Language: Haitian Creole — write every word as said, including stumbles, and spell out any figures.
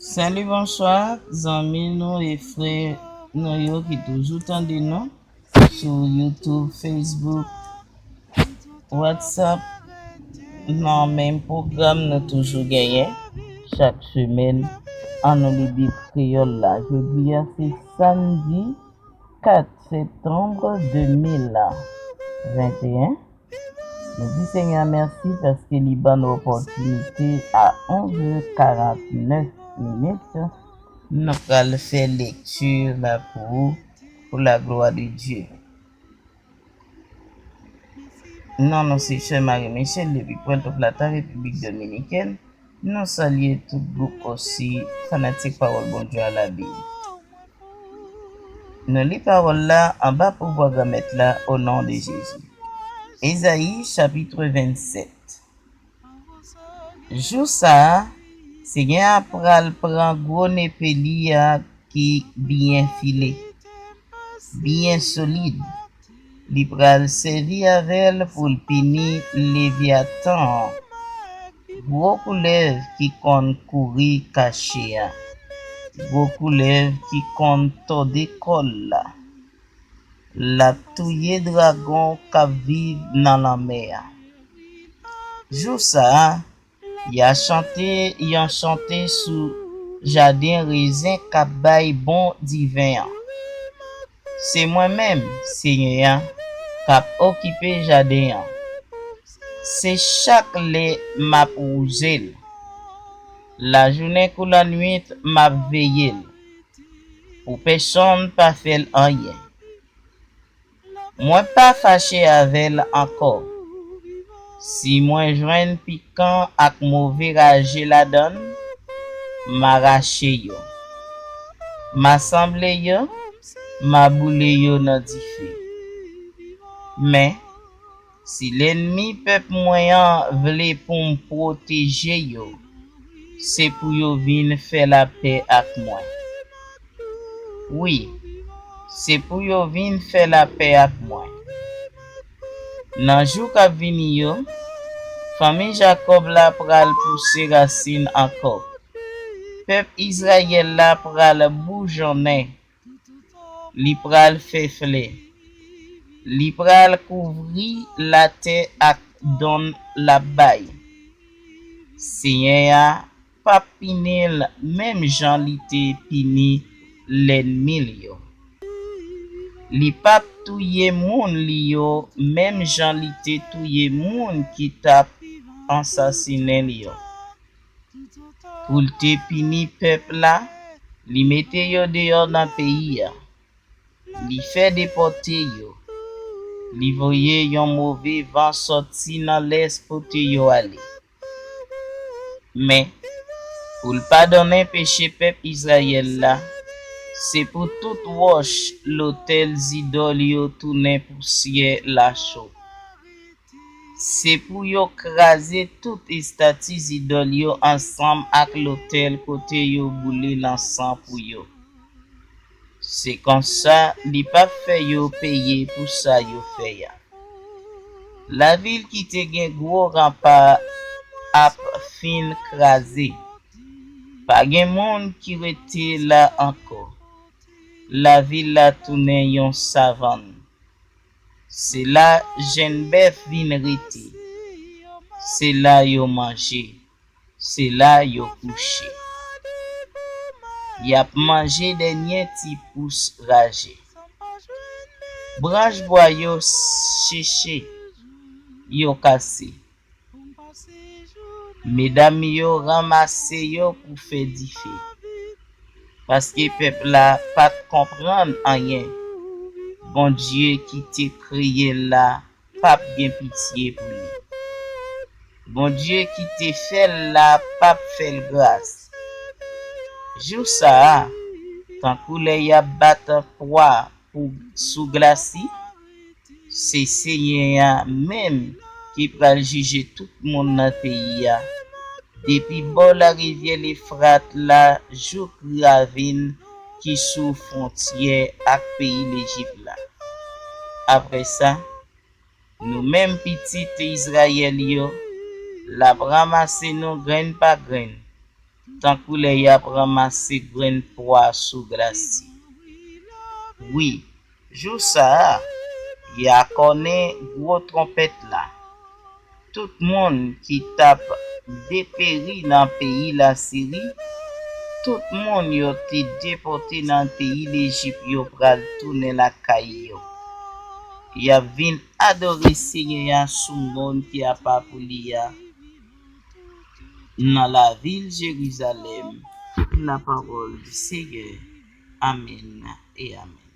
Salut, bonsoir, zanmi nou e frè nou yo ki toujou tande nou sou YouTube, Facebook, WhatsApp. Nan menm pwogram nou toujou genyen chak semèn, An nou li Bib Kreyòl la. Jodi a se samdi kat septanm de mil venteyen. Nou di Senyè a mèsi paske li ban nou opòtinite a onz è karantnèf minit. Nou pral fè lekti la pou ou, pou la glwa de Dye. Non nou se Sè Marie Michel depi Puerto Plata, Repiblik Dominikèn. Nou salye tout gwoup osi fanatik Pawòl Bondye a la Bib. Nou li pawòl la anba pouvwa Granmèt la, o non de Jezi. Ezayi, chapit vennsèt. Jou sa a, Senyè a pral pran gwo nepe li a ki byen file, byen solid. Li pral sèvi avè l pou l pini Levyatan an, gwo koulèv ki konn kouri kache a, gwo koulèv ki konn tòde kò l la. L ap touye dragon k ap viv nan lanmè a. Jou sa a, y a chante yon chante sou jaden rezen k ap bay bon diven an. Se mwen menm, Senyè a, k ap okipe jaden an. Se chak lè m ap wouze l. Lajounen kou lannwit, m ap veye l, pou pèsonn pa fè l anyen. Mwen pa fache avè l ankò. Si mwen jwenn pikan ak move raje ladan l, m a rache yo. M a sanble yo, m a boule yo nan dife. Men, si lènmi pèp mwen an vle pou m pwoteje yo, se pou yo vin fè lapè ak mwen. Wi, se pou yo vin fè lapè ak mwen. Nan jou k ap vini yo, fanmi Jakòb la pral pouse rasin ankò. Pèp Izrayèl la pral boujonnen. Li pral fè flè. Li pral kouvri latè ak donn l ap bay. Senyè a p ap pini l menm jan li te pini lènmi l yo. Li p ap touye moun li yo menm jan li te touye moun ki t ap ansasinen l yo. Pou l te pini pèp la, li mete yo deyò nan peyi a. Li fè depòte yo. Li voye yon move van sòti nan lès pote yo ale. Men, pou l padonnen peche pèp Izrayèl la, se pou tout wòch lotèl zidòl yo tounen pousyè lacho. Se pou yo kraze tout estati zidòl yo ansanm ak lotèl kote yo boule nan san pou yo. Se konsa li p ap fè yo peye pou sa yo fè a. Lavil ki te gen gwo ranpa ap fin kraze. Pa gen moun ki rete la ankò. Lavil la tounen yon savann. Se la jenn bèf vin rete. Se la yo manje. Se la yo kouche. Y ap manje dènye ti pous raje. Branch bwa yo seche, yo kase. Medam yo ranmase yo pou fè dife. Paske pèp la pa t konprann anyen. Bondye ki te kreye l la p ap gen pitye pou li. Bondye ki te fè l la p ap fè l gras. Jou sa a, tankou lè y ap bat pwa pou sou glasi, se Senyè a menm ki pral jije tout moun nan peyi a, depi bò larivyè Lefrat la jouk ravin ki sou fwontyè ak peyi Lejip la. Apre sa, nou menm pitit Izrayèl yo, l ap ranmase nou grenn pa grenn. tankou lè y ap ranmase grenn pwa sou glasi. Wi, jou sa a, y a kònen gwo twonpèt la. Tout moun ki t ap deperi nan peyi Lasiri, tout moun yo te depòte nan peyi Lejip yo pral tounen lakay yo. Y ap vin adore Senyè a sou mòn ki apa pou li a, nan lavil Jerizalèm. La parole du Seigneur. Amèn e amèn.